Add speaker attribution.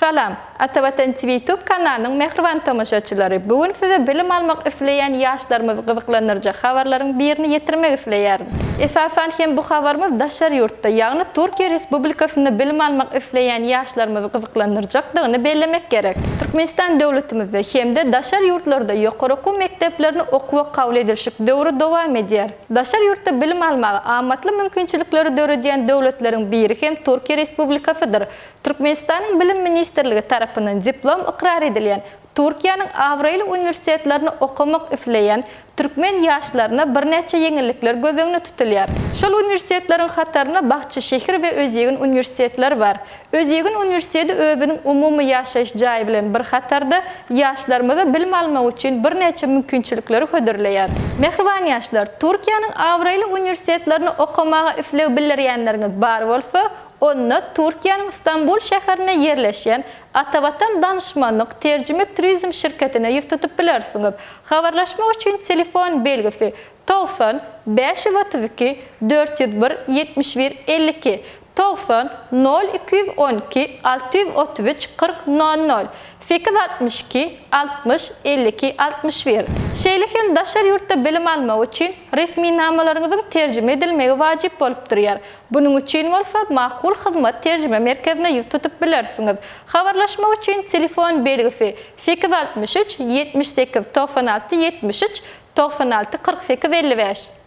Speaker 1: Salam, Atavatan TV Youtube kanalynyň mähriban tomaşaçylary! Bu gün size bilim almak isleýän ýaşlarymyzy gyzyklandyrjak habarlaryň birini ýetirmek isleýärin. Esasan hem bu habarymyz daşary ýurtda, ýagny Türkiýe Respublikasynda bilim almak isleýän ýaşlarymyzy gyzyklandyrjakdygyny bellemek gerek. Türkmenistan döwletimizde hem-de daşary ýurtlarda ýokary okuw mekdeplerine okuwa kabul edilşik döwri dowam edýär. Daşary ýurtda bilim almaga amatly mümkinçilikleri döredýän döwletleriň biri hem Türkiýe Respublikasydyr. Türkmenistanyň Bilim ministrligi tarapyndan diplom ykrar edilýän Türkiýäniň abraýly uniwersitetlerinde okamak isleýän türkmen ýaşlaryna birnäçe ýeňillikler göz öňünde tutulýar. Şol uniwersitetleriň hatarynda Bahçeşehir we Özýegin uniwersitetleri bar. Özýegin uniwersiteti özüniň umumy ýaşaýyş jaýy bilen bir hatarda ýaşlarymyza bilim almak üçin birnäçe mümkinçilikleri hödürleýär. Mähriban ýaşlar, Türkiýäniň abraýly uniwersitetlerinde okamaga isleg bildirýänleriňiz bar bolsa, Onda Türkiýäniň Stambul şäherinde ýerleşýän Atavatan danyşmanlyk terjime turizm şirketine ýüz tutup bilersiňiz. Habarlaşmak üçin telefon belgisi, 90 532 401 71 52, 90 0 212 633 40 00, 862 60 52 61. Şeýle hem daşary ýurtda bilim almak üçin resminamalaryňyzyň terjime edilmegi wajyp bolup durýar. Bunuň üçin bolsa Makul Hyzmat terjime merkezine ýüz tutup bilersiňiz. Habarlaşmak üçin telefon belgisi, 863 78 96 73 96 48 55.